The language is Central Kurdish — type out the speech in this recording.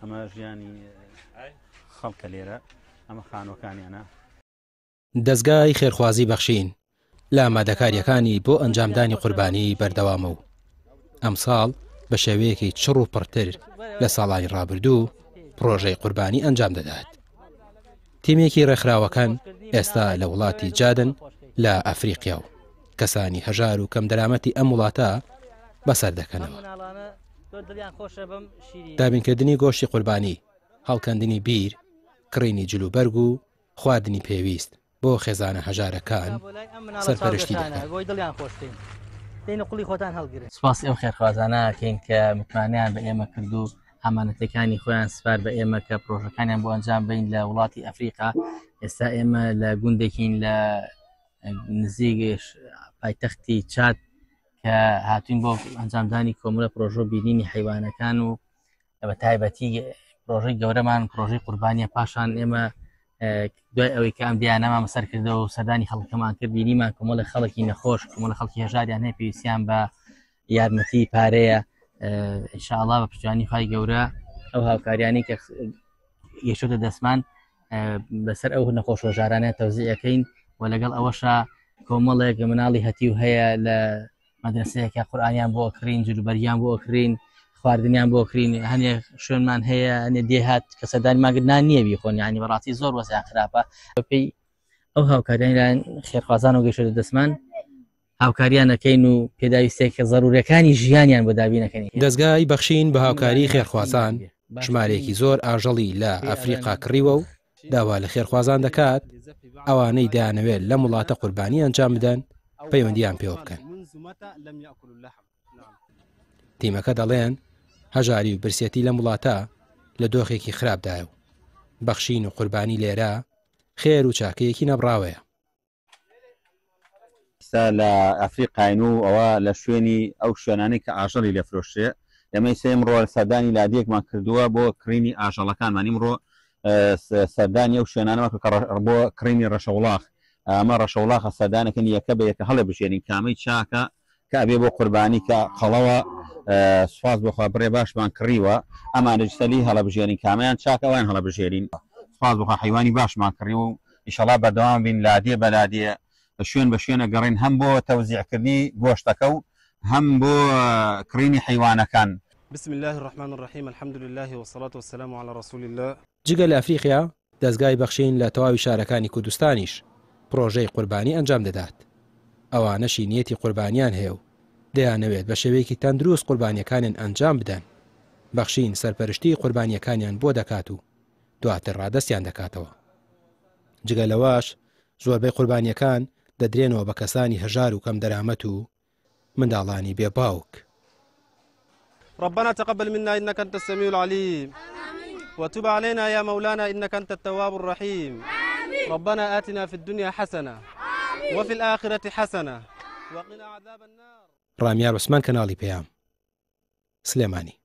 ئەمە ژیانی خەڵکە لێرە ئەمە خانوەکانیانە. دەزگای خێرخوازی بەخشین لە ئامادەکارییەکانی بۆ ئەنجامدانی قوربانی بەردەوامە و ئەمساڵ بە شێوەیەکی چڕ و پڕتر لە ساڵانی ڕابردوو پڕۆژەی قوربانی ئەنجام دەدات. تیمێکی ڕێکخراوەکان ئێستا لە وڵاتی جادن لە ئەفریقیا و کەسانی هەژار و کەمدەرامەتی ئەم وڵاتە بەسەر دەکەنەوە. دابینکردنی گۆشتی قوربانی، هەڵکەندنی بیر، کڕینی جلوبەرگ و خواردنی پێویست بۆ خێزانە هەژارەکان سەرپەرشتی دەکەن. سوپاسی ئەو خێرخوازانە ئەکەین کە متمانەیان بە ئێمە کرد و ئامانەتەکانی خۆیان سپار بە ئێمە کە پرۆژەکانیان بۆ ئەنجام بین لە وڵاتی ئەفریقا. ئێستا ئێمە لە گوندێکین لە نزیک پایتەختی چاد کە هاتوین بۆ ئەنجامدانی کۆمەڵە پرۆژە و بینینی حیوانەکان و بە تایبەتی پرۆژەی گەورەمان پرۆژەی قوربانیە. پاشان ئێمە دوای ئەوەی کە ئەم دیانەمان بەسەر کردەوە و سەردانی خەڵکەمان کرد، بینیمان کۆمەڵی خەڵکی نەخۆش، کۆمەڵی خەڵکی هەژاریان هەیە، پێویستیان بە یارمەتی پارەیە. ئینشاءڵڵا بە پشتیوانی خوای گەورە ئەو هاوکاریانی کە گەیشتۆتە دەستمان بەسەر ئەو نەخۆش هەژارانە تەوزیعەکەین و لەگەڵ ئەوەشا کۆمەڵێک مناڵی هەتیو هەیە لە مەدرسەیەکە قورئانیان بۆ ئەکڕین، جلوبەرگیان بۆ ئەکڕین، خواردنیان بۆ ئەکڕین. هەنێ شوێنمان هەیە هەنێ دێهات کە سەردانمان کرد نان نییە بیخۆن، یعنی بەڕاستی زۆر وەزعیان خراپە. بەپێی ئەو هاوکاریانی لایەن خێرخوازان و گەیشتە دەستمان هاوکاریان ئەکەین و پێداویستییە زەروریەکانی ژیانیان بۆ دابین ئەکەین. دەزگای بەخشین بە هاوکاری خێرخوازان ژمارەیەکی زۆر ئاژەڵی لە ئەفریقا کڕیوە و داوا لە خێرخوازان دەکات ئەوانەی دەیانەوێت لەم وڵاتە قوربانی ئەنجام بدەن پەیوەندیان پێوە بکەن. تیمەکە دەڵێن هەژاری و برسێتی لەم وڵاتە لە دۆخێکی خراپدایە و بەخشین و قوربانی لێرە خێر و چاکەیەکی نەبڕاوەیە. ئیستا لە ئەفریقاین و ئەوە لە شوێنی ئەو شوێنانەی کە ئاژەڵی لێ فرۆشرێ. ئێمە ئیستا ئیمڕۆ سەردانی لادێکمان کردووە بۆ کڕینی ئاژەڵەکانمان. ئیمڕۆ سەردانی ئەو شوێنانەمان کرد کە بۆ کڕینی ڕەشەوڵاخ. ئەمە ڕەشەوڵاخە سەردانەکەین یەکە بە یەکە هەڵێبژێرین کامەی چاکە کە ئەبێ بۆ قوربانی کە قەڵەوە سوپاس بۆ خوا بڕێ باشمان کڕیوە ئەمانەش ئیستا لێی هەڵەبژێرین کامەیان چاکە ئەویان هەڵەبژێرین. سوپاس بۆ خوا حەیوانی باشمان کڕیوە و ئیشەڵا بەردەوام بین لادێ بە لادێ شوێن بە شوێن ئەگەڕێین هەم بۆ تەوزیعکردنی گۆشتەکە و هەم بۆ کڕینی حەیوانەکان. بسم اللە الرحمن الرحیم الحمد للە والصلاة والسلام علی رسول اللە. جگە لە ئەفریقیا، دەزگای بەخشین لە تەواوی شارەکانی کوردستانیش پڕۆژەی قوربانی ئەنجام دەدات، ئەوانەشی نیەتی قوربانیان هەیە و دەیانەوێت بە شێوەیەکی تەندروست قوربانیەکانیان ئەنجام بدەن، بەخشین سەرپەرشتیی قوربانیەکانیان بۆ دەکات و دواتر ڕادەستیان دەکاتەوە. جگە لەوەش زۆربەی قوربانیەکان دەدرێنەوە بە کەسانی هەژار و کەمدەرامەت و منداڵانی بێ باوک. ربنا تقبل منا إنك أنت السميع العليم وتب علينا يا مولانا إنك أنت التواب الرحيم ربنا آتنا في الدنيا حسنة وفي الآخرة حسنة وقنا عذاب النار. ڕامیار عوسمان کەناڵی پەیام، سلێمانی.